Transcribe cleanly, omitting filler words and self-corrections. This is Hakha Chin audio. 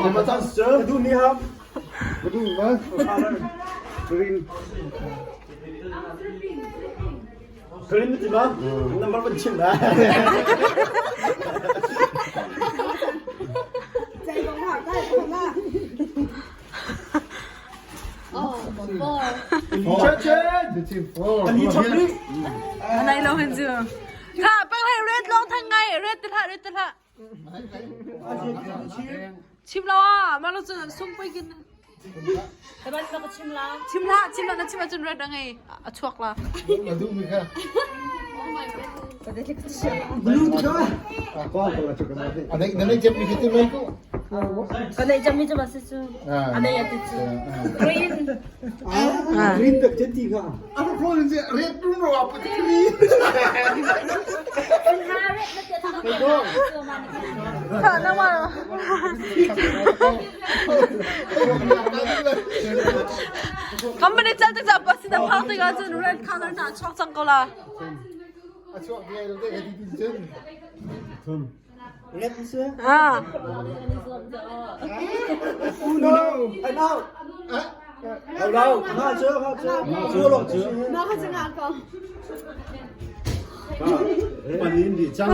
Du ni ham. Du ma. Green. Green ti ma? Number one chim da. Anai lo hin cu. Tha peng hei red long thang ngai red te hlah red te hlah. Chim lo ah mah lo cun sung pui kin. Chim la chim la chim la na chim ahcun red a ngei a chuak la. Ka neih cangmi cu ba si cu. A nei a ti cu. Green. Green tak chen ti kha. Tha na ma. Company chal te pa si na phak te ka cun red color na chuak cang ko la. A chuak ngai lo te ka ti tin cun. Red si. Ah. Uno. I know. Đâu đâu, nga chưa, nga chưa. Chưa rồi chưa. Nó ka cu nga ko. Panin di chang.